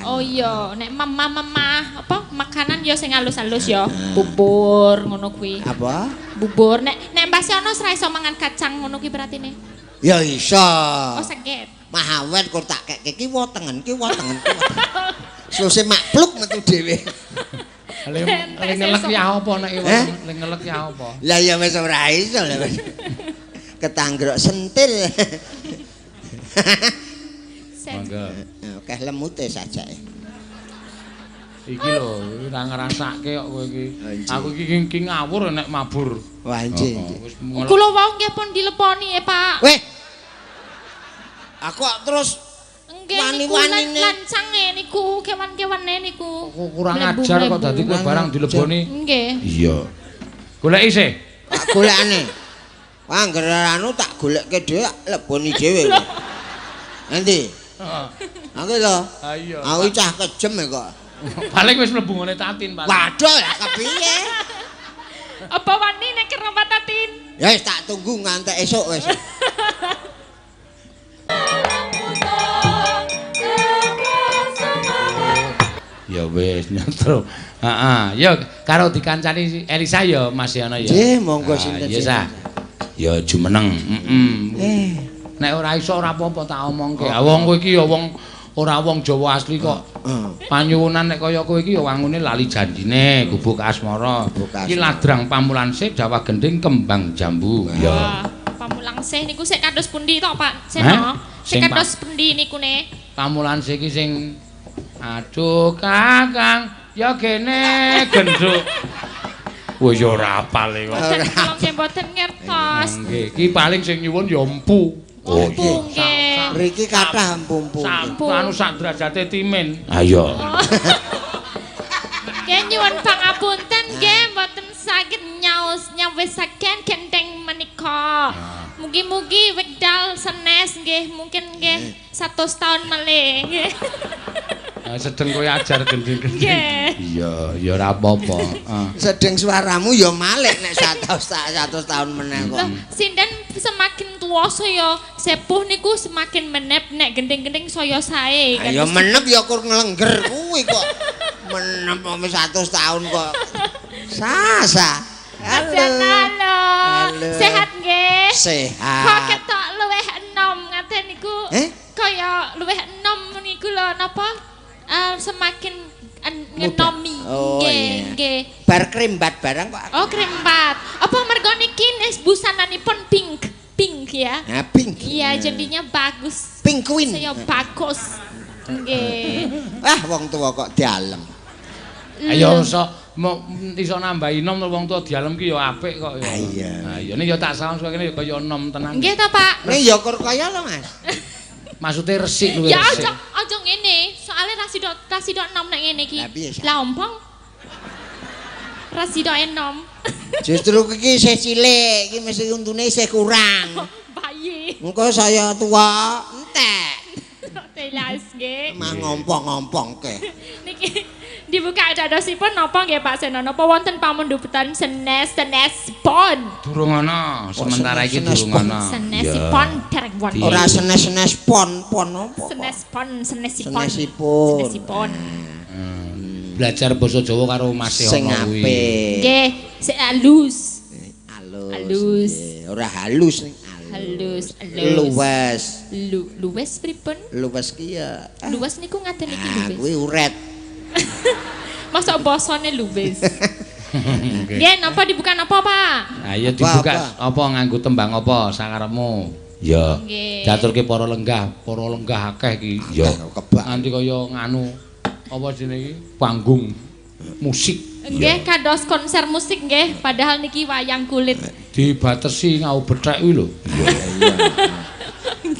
masakan. Oh iya, nek memah-memah apa makanan ya sing halus-halus ya. Bubur ngono kuwi. Apa? Bubur nek nek Mbah Seno ora iso mangan kacang ngono kuwi beratine. Ya iso. Oh saged. Mahawet kok tak keke kiwa tengen kiwa tengen. Suse makpluk metu dhewe. Le ngelek ya apa nek iwa? Le ngelek ya apa? Lah ya wis ora iso lho wis. Ketanggrok sentil. Monggo. Akeh lemute sajake. Iki lho, ora ngrasake kok kowe iki. Aku iki iki ngawur nek mabur. Wah, nggih. Kula wau nggih pun dileponi e, Pak. Weh. Aku terus wani-wanine lancange niku, kewan-kewane niku. Kurang ajar kok dadi kowe barang dileboni. Nggih. Iya. Goleki sih. Tak golekane. Wah, angger anu tak golekke dhewe leboni dhewe. Nanti. Heeh. Aku lho. Ha iya. Aku cah kejem e kok. Paling wis mlebu ngene Tatin paling. Waduh, lah kepiye? Apa wani nek kerompat Tatin? Ya wis tak tunggu ngantek esuk wis. Ya wis nyetrum. Heeh, ya karo dikancani Elisa ya Mas Yono ya. Nggih, monggo sinten. Ya ya jumeneng. Heeh. Nek ora iso ora apa-apa tak omongke. Wong kowe iki ya wong ora wong Jawa asli kok. Panyuwunan nek kaya kowe iki ya wangune lali janjine gubuk asmara. Iki ladrang pamulansih Jawa gending kembang jambu. Ya. Pamulansih niku sik kados pundi to, Pak? Seno. Sik kados pundi niku ne? Pamulansih iki sing aduh Kakang ya kene genduk. Wis ya ora apal kok. Kula nggih mboten ngertos. Nggih, iki paling sing nyuwun ya empu. Oh nggih. Mriki kathah empu-empu. Anu sak derajate timin. Ha iya. Nggih nyuwun pangapunten nggih mboten saged nyaos nyawisaken gendeng menika. Mugi-mugi wekdal senes nggih mungkin nggih 100 taun melih nggih. Sedeng kowe ajar gending-gending. Iya, ya ora apa-apa. Sedeng suaramu ya malik nek 100 tahun meneh kok. Sinden semakin tuwa saya sepuh niku semakin menep nek gending-gending saya sae. Ya menep ya kur nglengger kuwi kok. Menep wis 100 tahun kok. Sasa. Halo. Halo. Sehat nggih? Sehat. Kok ketok luwih enom ngaten niku. Kaya luwih enom niku lho napa? Semakin ngenomi. Oh, nggih. Bar krembat barang kok. Oh, krembat. Apa mergo niki busananipun pink. Pink ya. Nah, pink. Iya, jadinya bagus. Pink queen. Saya bagus. Nggih. Ah, wong tua kok dialem. Ayo iso iso nambahi nom wong tua dialem ki ya apik kok ya. Iya. Ha iya nek ya tak sawang kene ya kaya nom tenan. Nggih ta, Pak? Nek ya kur kaya lho, Mas. Maksudnya resik luwih ya, resik. Ya aja ngene, soalnya rasido enom nek ngene iki. Lah ompong. Rasido enom. Justru iki isih cilik, iki mesti untune isih kurang. Bayi. Engko saya tua entek. Telas nggih. Mah ngompong-ngompongke. Niki dibuka dadosipun napa nggih Pak Seno? Napa wonten pamundhutan senes-senes pon? Durung ana, sementara iki durung ana. Senesipon dereng wonten. Ora senes-senes pon, pon apa? Senes pon, senesipon. Senesipun. Senesipon. Belajar basa Jawa karo Mas Sing Yono kuwi. apik. Nggih, sik halus. Halus. Halus. Ora halus ning halus, halus. Luwes. Luwes pripun? Luwes ki ya. Luwes niku ngaten iki luwes. Kuwi uret. Masa basane luwes. Nggih, napa dibuka napa, Pak? Ha iya dibuka apa nganggo tembang apa sakarepmu? Ya. Diaturke para lenggah akeh iki. Ya. Nganti kaya nganu apa jenenge iki? Panggung musik. Nggih, kados konser musik nggih, padahal niki wayang kulit. Dibatesi ngau bethek kuwi lho. Iya.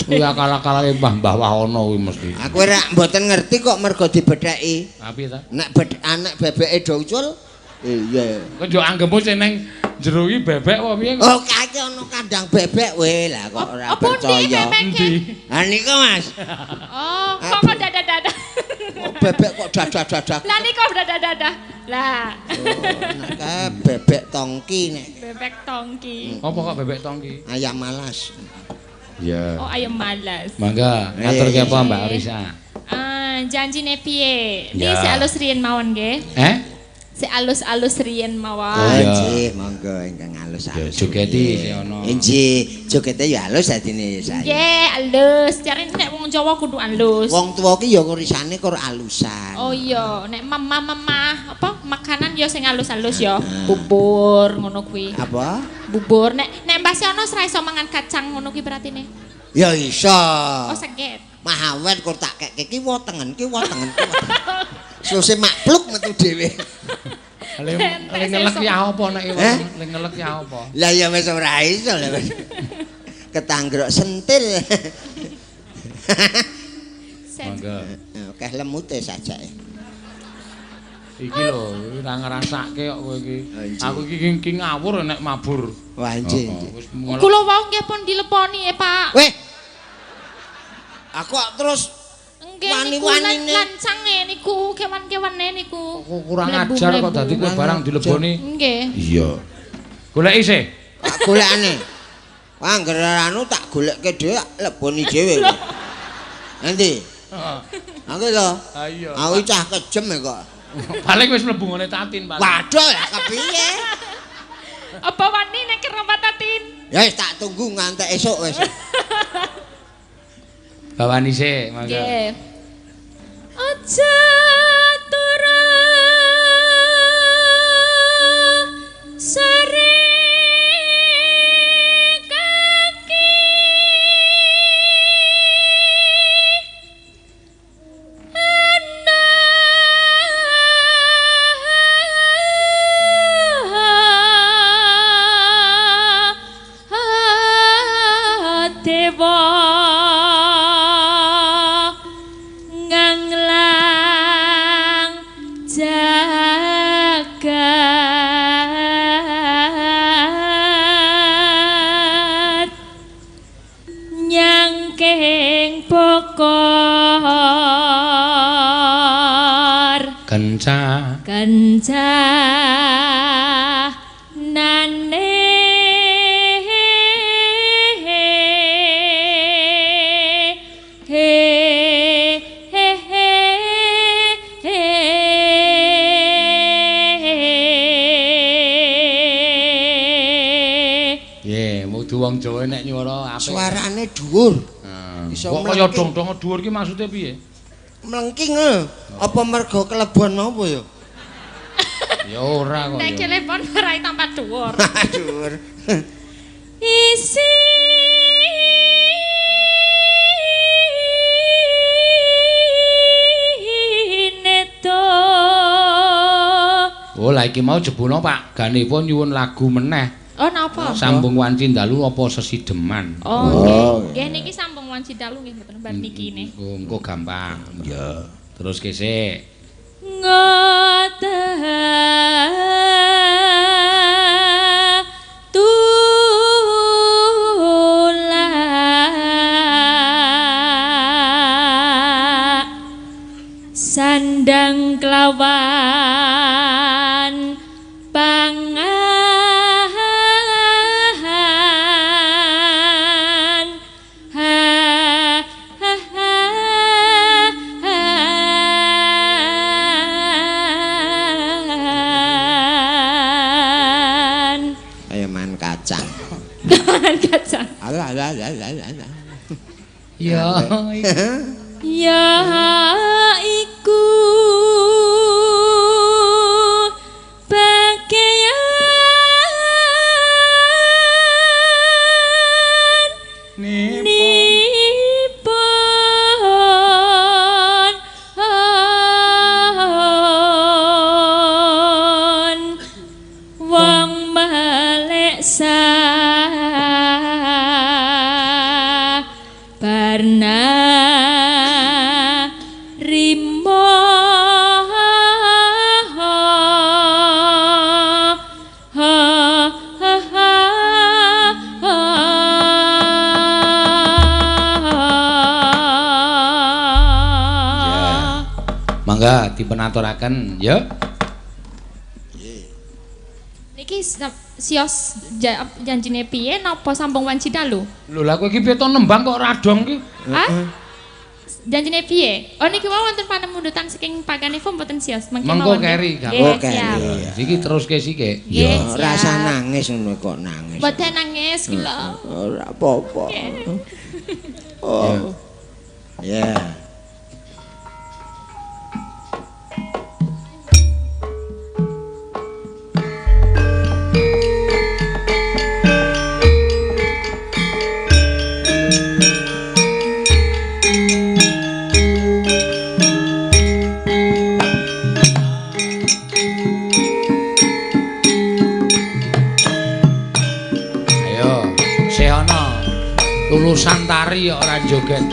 Kuwi akal-akalane Mbah Wahono kuwi mesti. Aku ora mboten ngerti kok mergo dibetheki. Ha piye ta? Nek anak bebeke do ucul. Iya. Kok yo anggepmu sing nang jero iki bebek apa piye? Oh, kae ana kandang bebek we lah kok ora percaya. Endi? Ha niku Mas. Oh, kok dadah-dadah. Oh, bebek kok dadah-dadah. Lah niku dadah-dadah. Lah. Oh, nek kae bebek tongki nek. Bebek tongki. Apa kok bebek tongki? Ayam malas. Iya. Oh, ayam malas. Mangga, ngaturke apa Mbak Risa? Janjine piye? Niki Ya. sik alus riyen mawon nggih. Eh? Sik alus-alus riyen mawon. Oh, iya. Nggih, monggo ingkang alus-alus. Ya, jogeti sing ana. Nggih, jogete ya alus dadine saya. Nggih, alus. Jarene nek wong Jawa kudu alus. Wong tuwa ki ya urisane kur alusan. Oh iya, nek mama-mama apa makanan ya sing alus-alus ya. Bubur ngono kuwi. Apa? Bubur nek nek Mbah Siono ora iso mangan kacang ngono kuwi beratine. Ya iso. Oh sakit. Mahawet kur tak keke ki wotengen ki wotengen. Suse makpluk metu dhewe. Le ngelek ya apa nek Eh? le ngelek ya apa? Lah ya wis ora iso lah wis. Ketanggrok sentil. Sen. Monggo. Akeh lemute sajake. Iki lho, ora ngrasake kok kowe iki. Oh, injih. Aku iki ki ngawur nek mabur. Wah, injih, Oh, injih. wis ngelek. Kula wau nggih pun dileponi e, Pak. Weh. Aku kok terus Nggih niku wani-wanine. lancange niku kewan-kewane niku. Kok kurang ajar kok dadi kowe barang dileboni. Nggih. Iya. Goleki sih. Tak golekane. Wah, angger anu tak golekke dhewe tak leboni dhewe. Nanti. Heeh. Aku to. Ha iya. Aku cah kejem e kok. Paling wis mlebu ngene Tatin paling. Waduh, lah kepiye? Apa wani nek karo Tatin? Ya wis tak tunggu ngantek esuk wis. Bawani sih, monggo. Nggih. Aja turu sore kaki ana dewa nganglang jagat nyangking pokor Kenca. kencanane he he he he. Nggih, mudu wong Jawa nek nyuwara apik. Suarane dhuwur. Heeh. Iso Kok kaya mlengking. dong-dong dhuwur ki maksude piye? Mlengking lho. Apa mergo kelebon apa ya? Ya ora kok. Nek ya. telepon ora tambah dhuwur. Dhuwur. Isi neto. Oh, lah iki mau jebulno Pak Ganewa nyuwun lagu meneh. Oh, napa? Sambung wanci dalu apa sesideman. Oh, nggih. Nggih niki sambung wanci dalu nggih mboten bar niki ne. Engko engko gampang. Ya. Terus kesik. Ngoten tulak sandang kelawan pangan ha ha ha han. Kaya man kacang. Mangan kacang. Alah alah alah alah alah. Ya. Ya iku bagian nipun on wong melek barna rimo ha ha ha ha. Mangga dipunaturaken, ya. Niki sios janjine piye napa sambung wanci dalu? Lho lah kowe iki piye to nembang kok ora dong ki? Hah? Janjine piye? Oh niki wau wonten panemundutan saking Pak Ganefo mboten sios. Mengko keri gak apa. Siap. Iki teruske sithik. Ya rasa nangis ngono kok nangis. Mboten nangis kula. Ora apa-apa. Oh. Ya. Lulusan tari ya ora joget.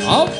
Hop.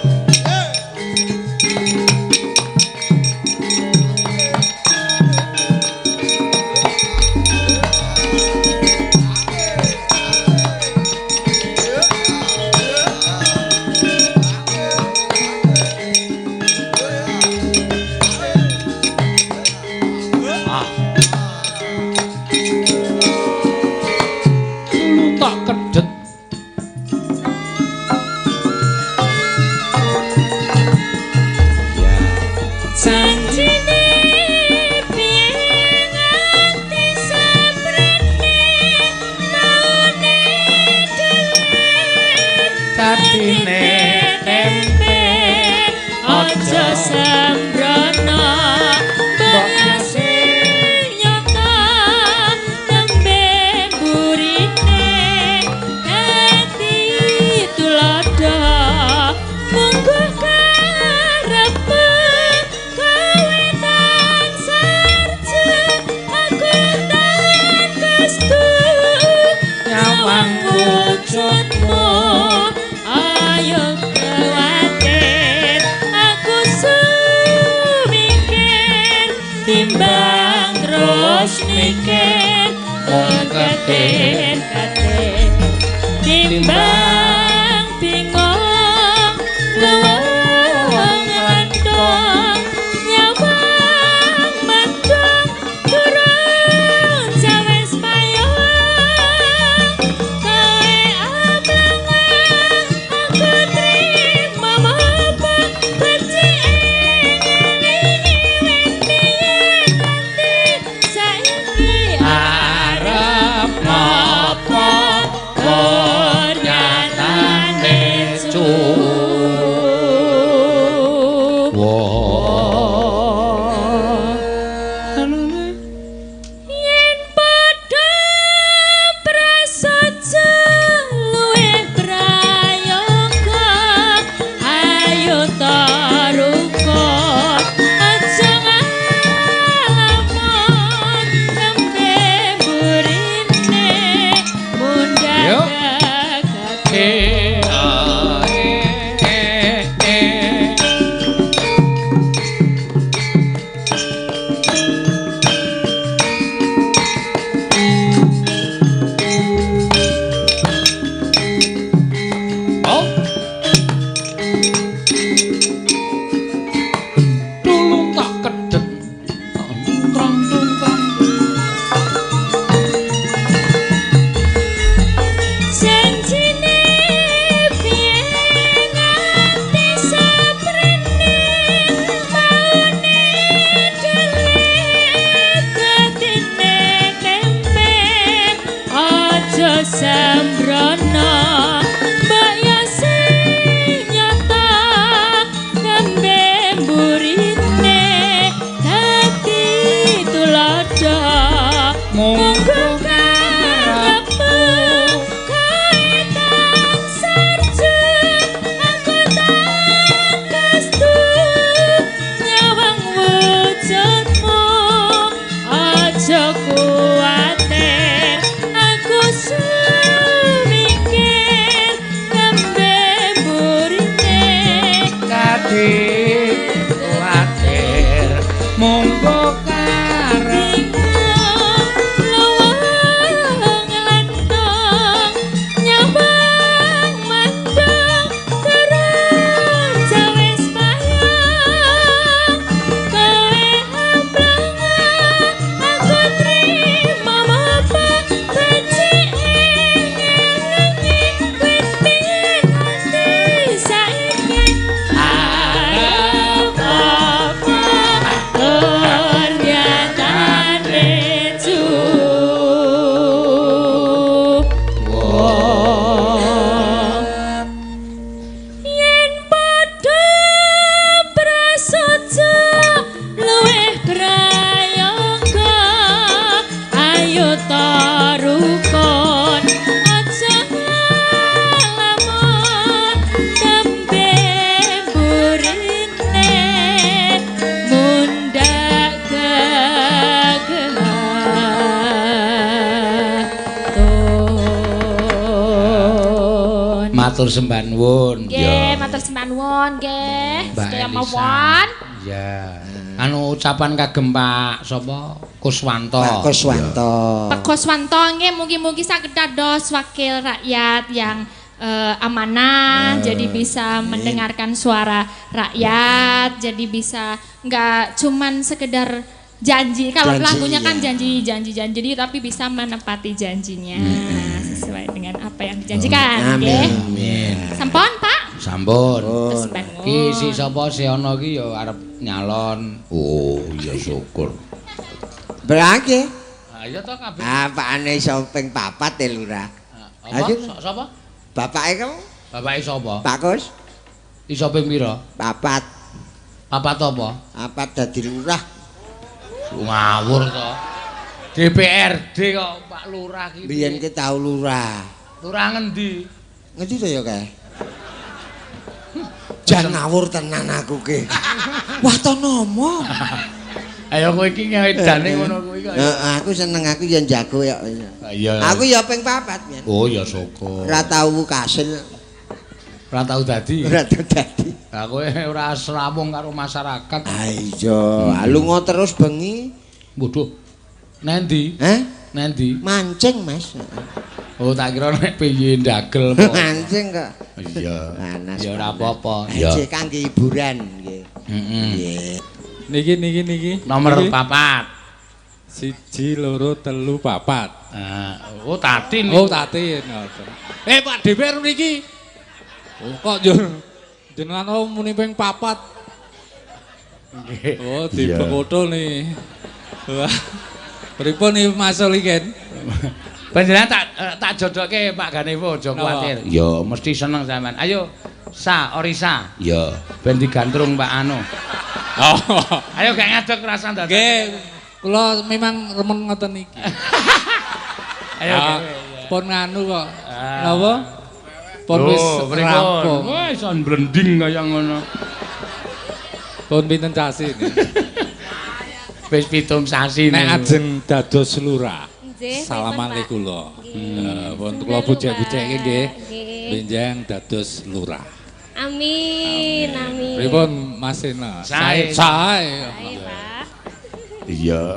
Timbang bingung luwung lendong nyawang mendung durung jawes payung kowe ablangan aku trimo apa becike ngelingi wis piye ganti saiki arep ngopo kuwatir monggo karep. Matur sembah nuwun. Nggih, matur sembah nuwun nggih. Mbak Sedaya Elisa. mawon. Iya. Anu ucapan kagem Pak sapa? Kuswanto. Pak Kuswanto. Pak Kuswanto nggih mugi-mugi saged dados wakil rakyat yang amanah, jadi bisa mendengarkan suara rakyat, jadi bisa nggak cuman sekedar janji. Kalau Janji, lagunya kan ya. janji, janji, janji, jadi tapi bisa menepati janjinya sesuai dengan apa yang dijanjikan. Amin. Nggih. Amin. Sampun, Pak. Sampun. Terus bangun. Ki si sapa si ana ki ya arep nyalon. Oh, iya syukur. Berarti Ayo to kabeh. apane iso ping 4 e lurah. Apa? Ayo. Sapa? Bapake kamu Bapake sapa? Pak Kus Iso ping pira? 4. Papat apa? Papat dadi lurah. Ngawur to. DPRD kok Pak Lurah ki. Biyen ki tau lurah. Lurah ngendi? Ngendi to ya kae? Jan ngawur tenan aku ki. Wah to nomo. Ayo kowe iki ngedane ngono kuwi kok. Heeh, aku seneng aku yen jago ya. Iya. Aku ya ping 4 yen. Oh ya syukur. Ora tau kasil, Ora tau dadi. ora tau dadi. Lah kowe ora srawung karo masyarakat. Ah iya, lunga terus bengi. Waduh. Nendi? Hah? Nendi? Mancing, Mas. Oh tak kira nek piye ndagel apa. Mancing kok. Iya. Panas. Ya ora apa-apa. Iya. Kangge hiburan nggih. Heeh. Nggih. Niki niki niki. Nomor Niki. 4. 1 2 3 4. Ah, oh Tatin. Oh Tatin ngoten. Pak DPR niki. Oh kok njur jenengan oh muni ping 4. Nggih. Oh dibekotol nih. Wah. Pripun nih Mas Solikin? Panjenengan tak jodohke Pak Ganewo aja Napa? kuwatir. Ya mesti seneng sampean. Ayo Sa Orisa. Ya ben digantrung Pak Anu. Oh. Ayo gak ngadeg rasan dadak. Nggih, kula memang remen ngoten niki. Ayo. Ah, pun nganu kok. Napa? Pun wis rampung. Wah, iso blending kaya ngono. Pun pinten sasi niki? Wis 7 sasi Nek niku. ajeng dados lurah. Nggih, Salaman pripun, Pak? kula. Nggih. Pun kula bujek-bujeke nggih. Nggih. Benjang dados lurah. Amin, amin. Pripun Mas Sena? Sae. Sae. Sae. Sae, Pak. Iya.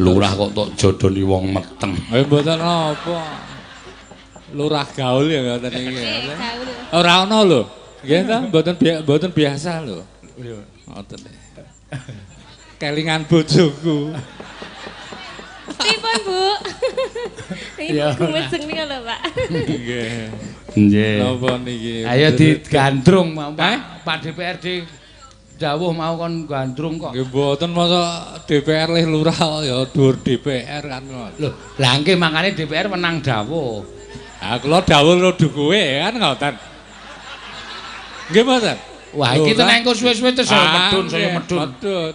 Lurah kok tok jodoni wong meteng. Mboten napa. Lurah gaul ya ngoten iki. Nggih, gaul. Ora ana lho. Nggih ta, mboten biasa lho. Ngoten. Kelingan bojoku. Pripun, Bu? Ya, Ibu gumejeng nika lho, Pak. Nggih. Nggih. Napa niki? Ayo digandrung mau Eh? Pak. Pak DPRD dawuh mau kon gandrung kok. Nggih mboten masa DPR leh lurah kok ya dhuwur DPR kan ngoten. Lho, lah nggih mangkane DPR menang dawuh. Ah kula dawuh ro kowe kan ngoten. Nggih mboten? Wah, iki Lurah. tenan engko suwe-suwe terus saya medun, saya nggih, medun. Medun.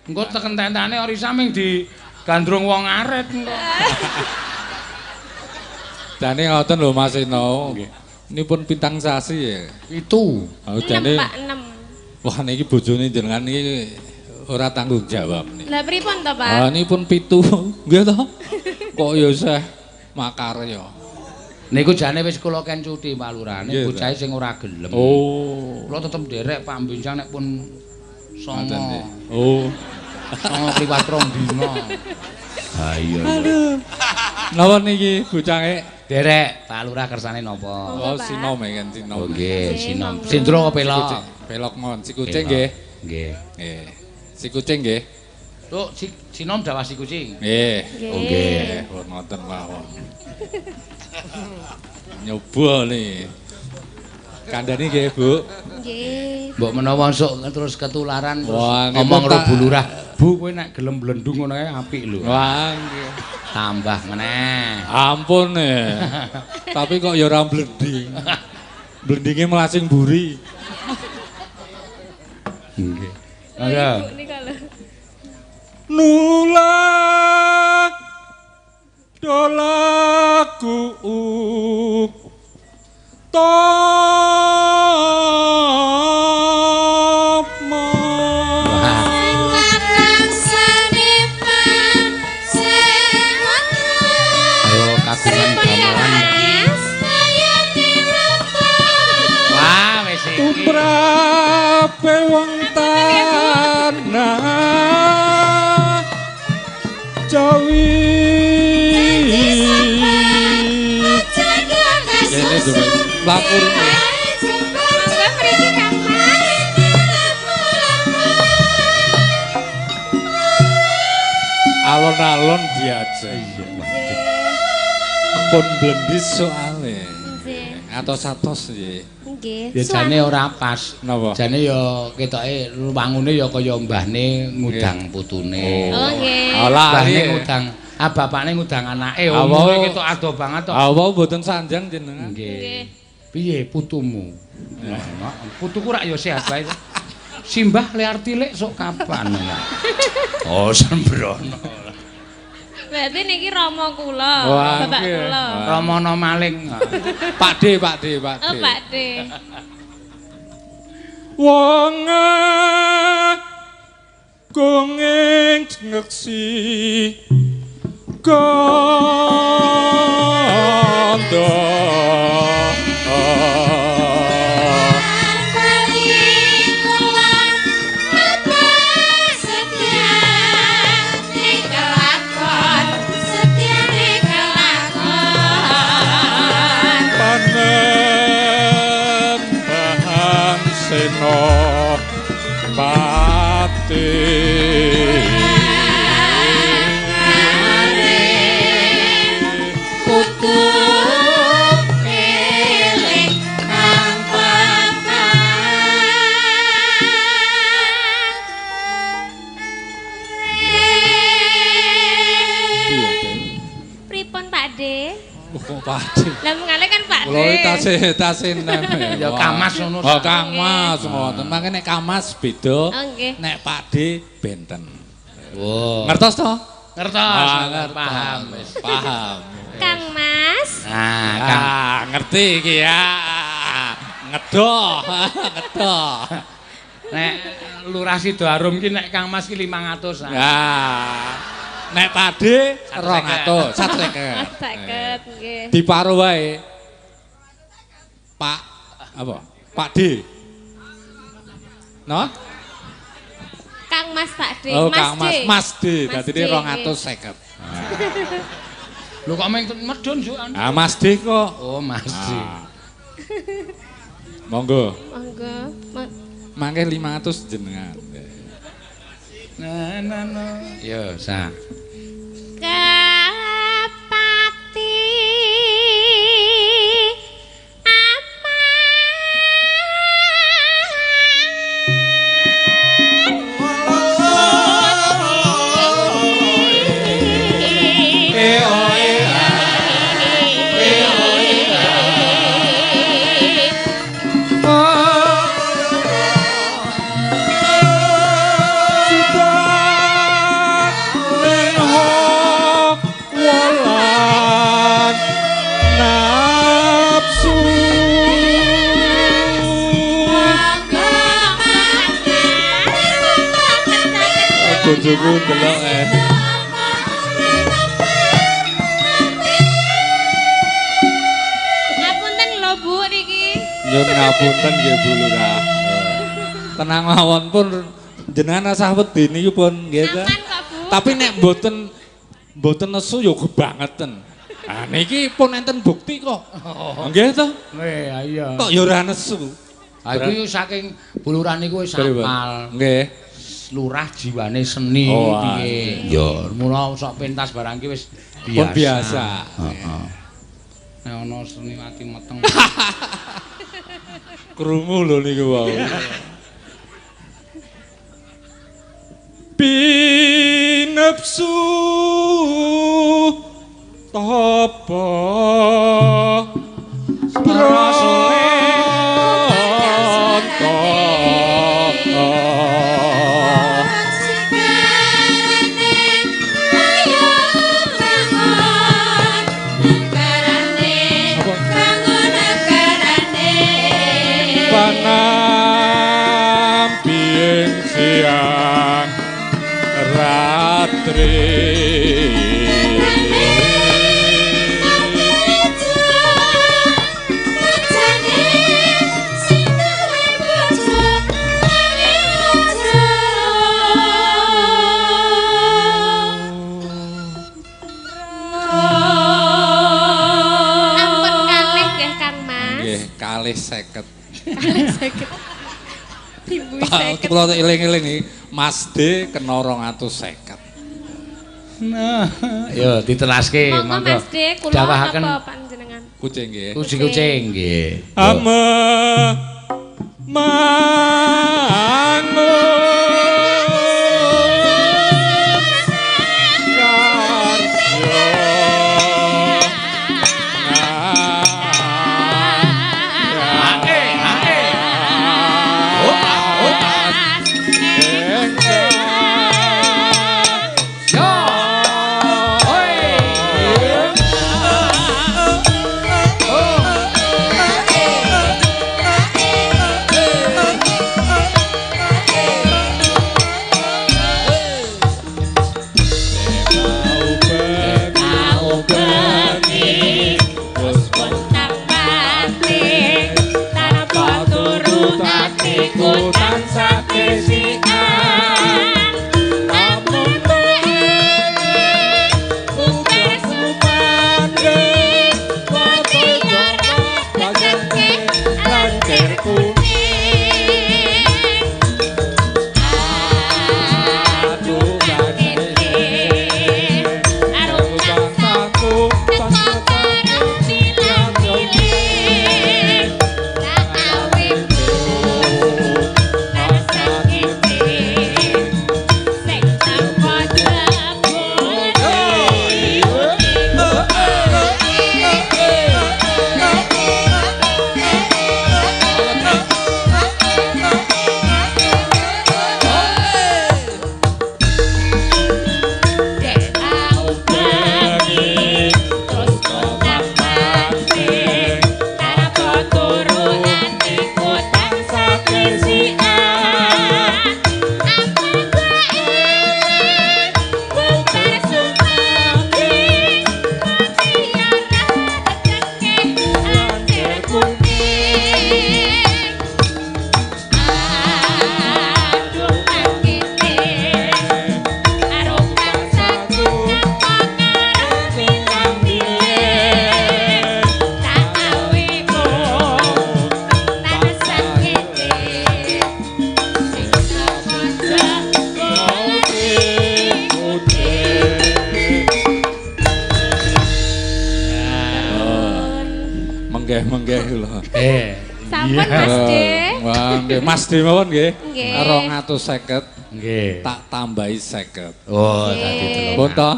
Engko teken tentane Orisa ming digandrung wong aret engko. Jane ngoten lho Mas Eno. Ini pun pintang sasi ya. Itu. Oh, 6, jane Pak, 6. wah niki bojone jenengan niki ora tanggung jawab niki. Lah pripun to, Pak? Ah ini pun 7. Nggih to? Kok ya isih makarya. Niku jane wis kula ken cuti Pak Lurah. Nek Nggih, bocahe sing ora gelem. Oh. Kula tetep nderek Pak Bincang nek pun Ngoten nggih. 9. Oh. 9 kliwat 2 dina. Ha iya. Aduh. Napa niki bocahe? Derek Pak Lurah kersane napa? Oh, Pak. sinom ya kan sinom. Oh nggih, sinom. monggo. Sindro apa pelok? Kucing. Pelok mon, si kucing nggih. Nggih. Nggih. Si kucing nggih. Tuh, si sinom dawah si kucing. Nggih. Oh nggih. Nggih, pun ngoten mawon. Nyoba nih. Kandhani nggih, Bu. Nggih. Mbok menawa sok terus ketularan terus Wah, nggih, ngomong Bu, karo tak- Bu Lurah. Bu kowe nek gelem blendung ngono kae apik lho. Wah, nggih. Tambah meneh. Ampun eh. Tapi kok ya ora blending. Blendinge melasing buri. Nggih. Monggo. Ibu nika lho. Nula dolaku tomo. Ayo kagungan gamelan. Wong tanah Jawi. Kene coba mlaku. Monggo mriki Kang Mas. Alon-alon diajak. Pun blendis soale. Nggih. Atos-atos nggih. Nggih. Ya jane ora pas. Napa? Jane ya ketoke wangune ya kaya mbahne ngudang putune. Oh nggih. Alah, Mbahne iya. ngudang, ah bapakne ngudang anake. Ah, Umure wau. ketok ado banget to. Ah, wau mboten sanjang jenengan. Nggih. Piye putumu? Nah, putuku rak ya sehat wae. Simbah liar tilik sok kapan ya? Oh, sembrono. Berarti niki rama kula, Wah, bapak nggih. kula. Wah. Ramana maling. Pak D, Pak D, Pak D. Oh, Pak D. Wong agung ing ngeksi kandha. Panembahan Sena Pati. Iya, Den. Pripun Pak D? Oh, kok Pak D? Lah mengale kan Pak D. Kula iki tasih tasih nem. Ya Kamas ngono. Oh, Kamas ngoten. Mangke nek Kamas beda. Oh, nggih. Nek Pak D benten. Wow. Ngertos to? Ngertos, Ah, ngertos. paham wis. Paham. Kang Mas. Nah, Kang Ah, ngerti iki ya. Ngedoh, ngedoh. nek Lurah Sidoarum ki nek Kang Mas ki 500. Ya. Nek Pak D 200, 150. Saged nggih. Diparo wae. Pak apa? Pak D. No? Kang Mas Pak D. Oh, Mas Kang Mas, D. Mas D. Mas Dadine D, 250. Lho kok meng medun jukan? Ah, Mas D kok. Oh, Mas D. Ah. Monggo. Monggo. Mangke 500 jenengan. Nah, nah, nah. Yo, sa. Kepati Bojoku ndelok eh. Ngapunten lho Bu niki. Nyun ngapunten nggih Bu Lurah. Tenang mawon pun jenengan rasah wedi niku pun nggih ta. Aman kok Bu. Tapi nek mboten mboten nesu ya kebangeten. Ah niki pun enten bukti kok. Nggih to? Nggih, iya. Kok ya ora nesu. Ha iku yo saking Bu Lurah niku wis apal. Nggih. Lurah jiwane seni Oh, piye. Ya, mula sok pentas barang ki wis biasa. Pun biasa. Heeh. Nek ana seniwati meteng. Krungu lho niku wau. Pinepsu tapa prasanta. Panampiing siang ratri. Kalih 50. Kalih 50. Dimbui 50. Kula eling-eling iki Mas D kena 250. Nah, yo ditelaske monggo Mas D, kula dawahaken napa panjenengan? Kucing nggih. Kucing-kucing nggih. Ame mangun Menggeh-menggeh lho. Sampun Mas D. Wah, nggih Mas D mawon nggih. Nggih. 250 nggih. Tak tambahi 50. Oh, tadi 3. Pun to?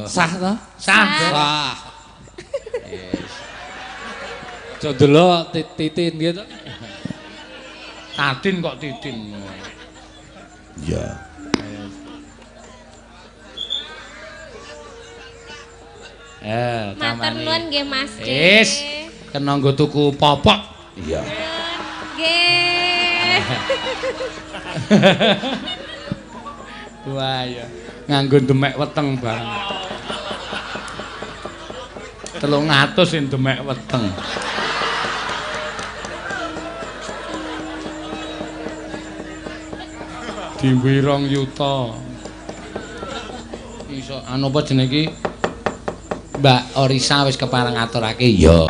Sah to? Sah. Sah. Yes. Aja ndelok titin nggih to. Tatin kok titin. Iya. Matur nuwun nggih Mas D. Wis, kena nggo tuku popok. Iya. Nggih. Wah ya, nganggo demek weteng bareng. 300 sing demek weteng. Dimbui 2 yuta. Iso anu apa jenenge iki? Mbak Orisa wis kepareng aturake ya.